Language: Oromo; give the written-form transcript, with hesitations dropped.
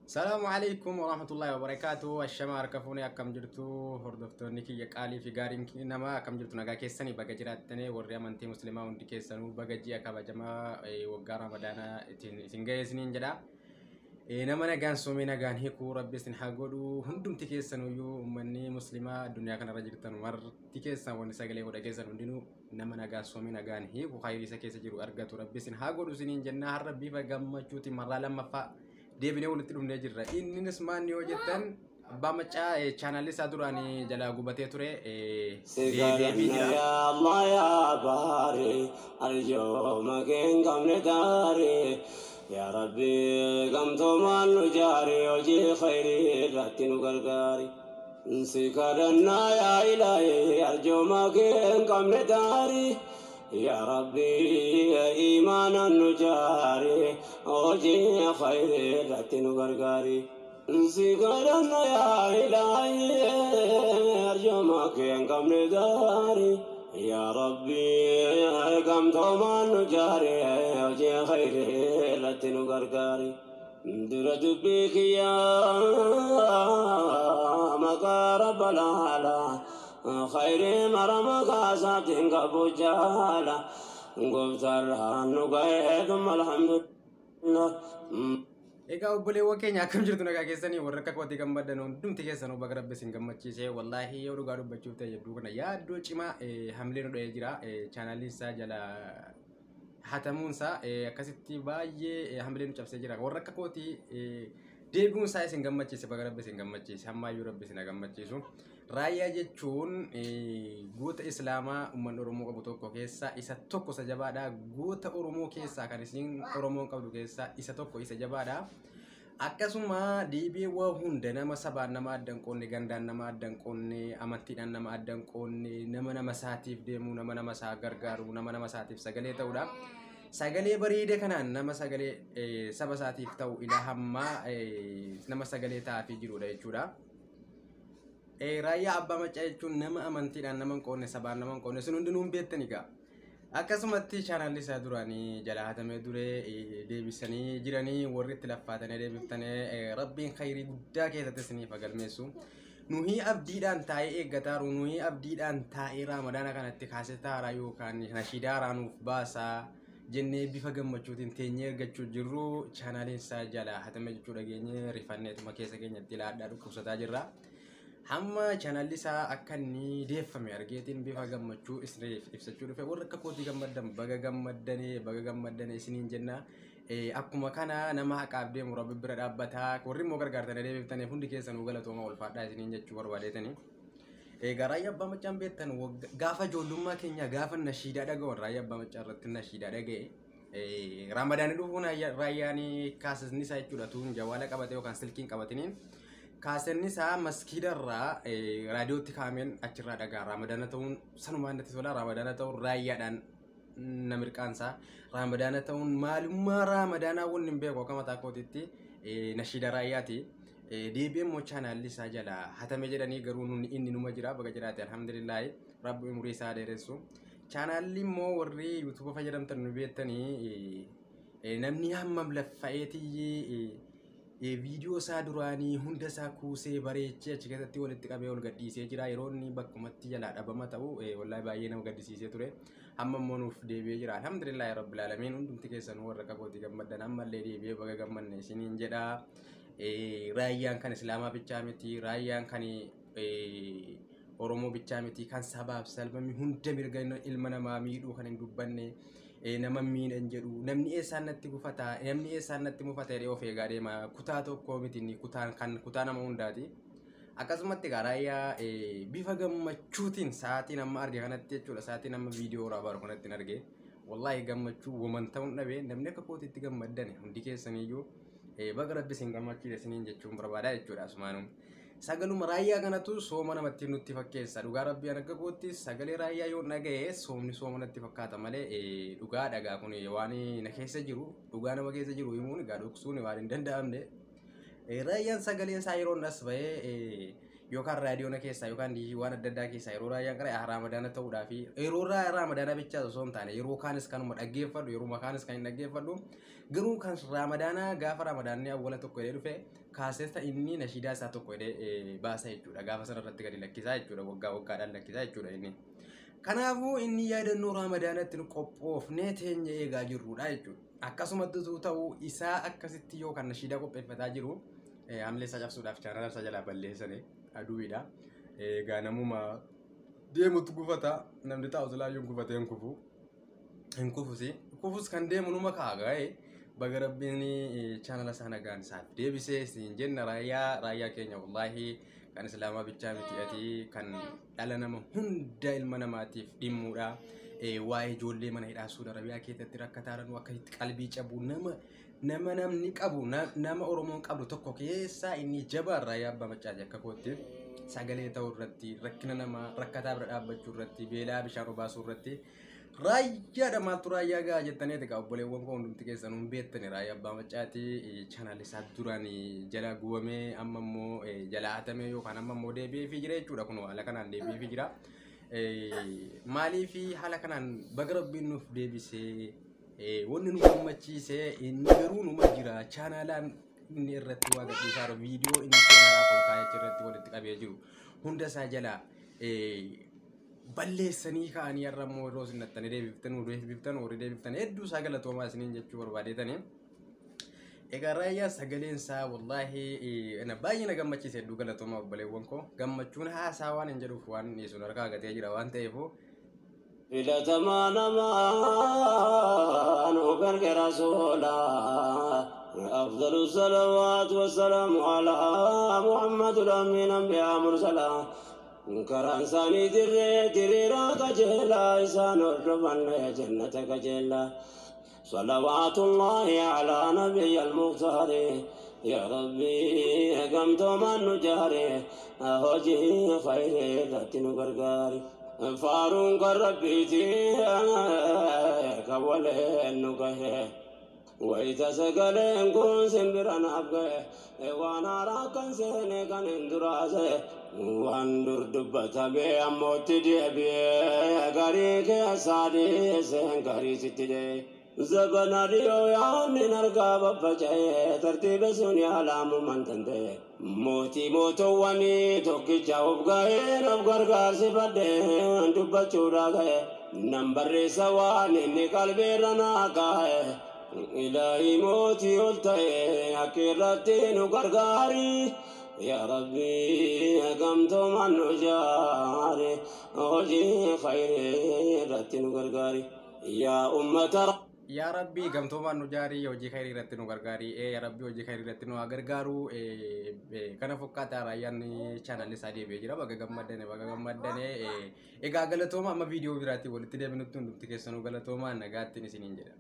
Salaamu alaikum warahmatullahi wabarakatuh. Ashama harka fuunee, akkam jirtu hordoftoonni kiyya qaalii fi gaariin namaa? Akkam jirtu? Nagaa keessanii? Baga jiraattanii. Warri amantii musliimaa hundi keessanuu baga ji'a kabajamaa waggaa Ramadaanaa ittiin isin ga'e isiniin jedha. Nama nagaan soomee nagaan hiikuu Rabbi isin haa godhu. Hundumti keessanuyyuu, uummanni musliimaa addunyaa kanarra jirtan marti keessan, wanni sagalee godha keessan hundinuu nama nagaan soomee nagaan hiiku, khayrii isa keessa jiru argatu Rabbi isin haa godhu isiniin jenna. Har'a bifa gammachuutiin marraa lammaffaa deebinee walitti dhufnee jirra. Innis maanni yoo jettan, Abbaa Maccaa chaanaalli isaa duraan jalaa gubatee ture deebi'ee jira. Ya Allah ya Bari, arjooma kee hin qabne taari. Ya Rabbi, gamtoomaan nu jaari, hojii khayrii irratti nu gargaari. Si kadhannaa yaa Ilaahi, arjooma kee hin qabne taari. Ya Rabbi, iimaanan nu jaari, hojii khayrii irratti nu gargaari. Si kadhanna yaa Ilaahi, arjooma kee hin qabne taari. Ya Rabbi, gamtoomaan nu jaari, hojii khayrii irratti nu gargaari. Dura dubbii kiyyaa maqaa Rabba laala, khayrii mara maqaa isaatiin qabu jaala. Gooftaarraan nu ga'ee, thumma alhamdulillah. Egaa obboleewwan keenya, akkam jirtu? Nagaa keessanii? Warra akka kootii gammaddan hundumti keessanuu baga Rabbi isin gammachiise. Wallaahi, yoo dhugaa dubbachuuf ta'e, jidduu kana yaaddoo cimaa hamlee nu dha'ee jira. Chaanaaliin isaa jala hatamuun isaa akkasitti baay'ee hamlee nu cabsee jira. Warra akka kootii deebi'uun isaa isin gammachiise, baga Rabbi isin gammachiise. Hammaayyuu Rabbi isin haa gammachiisu. Raayyaa jechuun goota Islaamaa uummanni Oromoo qabu tokko keessaa isa tokko, isa jabaadha. Goota Oromoo keessaa kan isin Oromoon qabdu keessaa isa tokko, isa jabaadha. Akkasuma deebi'ee waa hunda nama sabaan nama adda hin qoonne, gandaan nama adda hin qoonne, amantiidhaan nama adda hin qoonne, nama nama isaatiif deemu, nama nama isaa gargaaru, nama nama isaatiif sagalee ta'udha. Sagalee bareeda kanaan nama sagalee saba isaatiif ta'u ilaa hammaa nama sagalee ta'aafii jirudha jechuudha. Raayyaa Abbaa Maccaa jechuun nama amantiidhaan nama hin qoonne, sabaan nama hin qoonne, sun hundinuu hin beektani egaa. Akkasumatti chaanaalli isaa duraanii jalaa hatamee ture deebisanii jiranii. Warri itti laffaatanii deebiftanii, Rabbiin khayrii guddaa keessatti isiniif haa galmeessu. Nuhii abdiidhaan taa'ee eeggataaru, nuhii abdiidhaan taa'ee Raamadaana kanatti kaasetaaraa yookaan nashiidaaraa nuuf baasaa jennee bifa gammachuutiin teenyee argachuu jirru, chaanaaliin isaa jalaa hatame jechuu dhageenye rifanneetuma keessa keenyatti ilaadhaa dhukkubsataa jirra. Hamma chaanaalli isaa akka inni deeffame argeetiin bifa gammachuu isiniif ibsachuu dhufe. Warra akka kootii gammaddan, baga gammaddanii, baga gammaddanii isiniin jenna. Akkuma kana nama haqaaf deemu Rabbi bira dhaabbataa. Warri immoo gargaartanii deebiftaniif hundi keessanuu galatooma, ulfaadhaa isiniin jechuu barbaadeetanii. Egaa Raayyaa Abbaa Maccaan beektan, gaafa ijoollummaa keenya gaafa nashiidaa dhaga'uun, Raayyaa Abbaa Maccaa irratti nashiidaa dhaga'e. Raamadaanii dhufuun Raayyaan kaasisni isaa jechuudha, tuun jawaala qabate yookaan silkiin qabatiniin kaasenni isaa maskiida irraa raadiyootti kaa'ameen achirraa dhagaa. Raamadaana ta'uun sanumaan natti tola. Raamadaana ta'uun Raayyaadhaan na mirqaansaa. Raamadaana ta'uun maalummaa Raamadaanaa wanni hin beeku akka mataa kootiitti nashiida Raayyaati. Deebi'ee immoo chaanaalli isaa jala hatame jedhanii, garuu inni numa jira. Baga jiraate, alhamdulillaahi, Rabbi umurii isaa dheeressu. Chaanaalli immoo warri yuutuuba fayyadamtan nu beektanii, namni hammam laffa'eetii viidiyoo isaa duraanii hunda isaa kuusee bareechee achi keessatti walitti qabee ol gadhiisee jira. Yeroo inni bakkumatti jalaa dhabama ta'u, wallaahi baay'ee nama gaddisiisee ture. Hamma immoo nuuf deebi'ee jira. Alhamdulillaahi rabbil aalamiin. Hundumti keessanuu warra akka kootii gammaddan ammallee deebi'ee baga gammanne isiniin jedha. Raayyaan kan Islaamaa bichaa miti. Raayyaan kan Oromoo bichaa miti. Kan sabaaf salbamii hunda, mirga ilma namaa miidhuu kan hin dubbanne, nama miidhan jedhu, namni eessaan natti gufata, namni eessaan natti mufata jedhee of eegaa deema. Kutaa tokko miti inni, kutaan kan kutaa nama hundaati. Akkasumatti egaa Raayyaa bifa gammachuutiin sa'aatiin amma arge kanatti jechuudha, sa'aatiin amma viidiyoo waraabaa jiru kanatti hin arge. Wallaahi, gammachuu woman ta'uun dhabe. Namni akka kootiitti gammaddan hundi keessaniyyuu baga Rabbi isin gammachiise isiniin jechuun barbaada jechuudha asumaanuu. Sagaluma Raayyaa kanatu sooma namatti nutti fakkeessa. Dhugaa Rabbii, an akka kootti sagalee Raayyaa yoo dhaga'e soomni sooma natti fakkaata malee. Dhugaa dhagaa kun waan na keessa jiru, dhugaa nama keessa jiru himuun egaa dhoksuun waan hin danda'amne. Raayyaan sagaleen isaa yeroo as bahee yookaan raadiyoona keessaa yookaan waan adda addaa keessaa yeroo raayyaan qara'e Raamadaana ta'uudhaa fi yeroo Raamadaana bichaa osoo hin taane yeroo kaanis kanuma dhaggeeffadhu, yeroo kaanis kan hin dhaggeeffadhu, garuu kan Raamadaanaa gaafa Raamadaanni awwala tokko jedhee dhufe kaaseessa inni nashiidaa isaa tokko jedhee baasa jechuudha. Gaafa sana irratti gadi lakkisaa jechuudha, waggaa waggaadhaan lakkisaa jechuudha inni. Kanaafuu inni yaadannoo Raamadaanatti nu qophoofnee teenya eegaa jirrudha jechuudha. Akkasumatti ta'uu isaa akkasitti yoo kan nashiidaa qopheeffataa jiru hamilee isaa cabsuudhaaf chaanala isaa jalaa balleessanii aduudha. Egaa namuma deemutu gufata, namni taa'u silaayyuu gufatee hin kufu. Hin kufusi. Kufus kan deemu numa kaa'a. Baga Rabbiin chaanala isaa nagaan isaaf deebisee siin jenna. Raayyaa keenya, wallaahi kan islaamaa bichaa miti, ati kan dhala nama hunda ilma namaatiif dhimmuudha. Waa'ee ijoollee mana hidhaa Suudi Arabiyaa keessatti rakkataa jiran akka itti qalbii cabu nama namni qabu, nama Oromoon qabdu tokko keessaa inni jabaan Raayyaa Abbaa Maccaati. Akka kootti sagalee ta'uu irratti, rakkina nama rakkataa bira dhaabbachuu irratti, beelaa bishaan obaasuu irratti raayyaadha. Maaltu raayyaa gahaa jettanii egaa obboleewwan koo hundumti keessan hin beektani. Raayyaa Abbaa Maccaati chaanaalli isaa duraan jala gubamee amma immoo jala hatamee yookaan amma immoo deebi'eefii jira jechuudha. Kun haala kanaan deebi'eefii jira. Maaliif haala kanaan baga Rabbiin nuuf deebisee. Wanni nu gammachiise inni garuu numa jira, chaanaalaan inni irratti waa gadhiisaa jiru, viidiyoo inni seenaadhaaf ol kaa'ee irratti walitti qabee jiru hunda isaa jala balleessanii ka'anii har'a immoo yeroo isin nattanii deebiftan, warri deebiftan hedduu isaa galatoomaa isiniin jechuu barbaadeetanii. Egaa raayyaa sagaleen isaa wallaahi baay'ee na gammachiise. Hedduu galatoomaa obboleewwan koo. Gammachuun haasaa waan hin jedhuuf waan dhiisuun harkaa gatee jira waan ta'eef. Filatamaa namaa nu garge rasuula, أفضل الصلوات والسلام على محمد الأمين أنبياء مرسلا. Karaan isaanii dirree diriiraa qajeelaa, isaan hordofan jannata qajeelaa. صلوات الله على نبي المختار، يا ربي قمت من نجاري هوجي خير ذات نغرغاري فارون ربيتي كولين نقه وإذا سقلين كون سنبران أبقى وانا راكن سيني كان اندراسي waan dur dubbatame ammootti deebi'ee garii keessaa dhiiseen garii sitti deebi'e. Zabana dhiyoo yaadni argaa baffaca'ee tartiiba sun yaalaamuman danda'e. Mootii mootowwanii tokkicha of ga'een of gargaarsifadhee dubbachuudhaa ga'e. Nan barreessa waan inni qalbeerra naa kaa'e. Ilaahi mootii ol ta'e akka irratti nu gargaari. يا ربي قمت من نجاري hojii khayrii irratti nu gargaari yaa ummata. Yaa Rabbii gamtoomaan nu jaarii, hojii khayrii irratti nu gargaari. Yaa Rabbii hojii khayrii irratti nu haa gargaaru. Kana fakkaata, raayyaan chaanalli isaa deebi'ee jira. Baga gammaddane, baga gammaddane. Egaa galatooma, amma viidiyoo biraatiin walitti deebinutti hundumti keessanuu galatoomaa, nagaattiin isiniin jedha.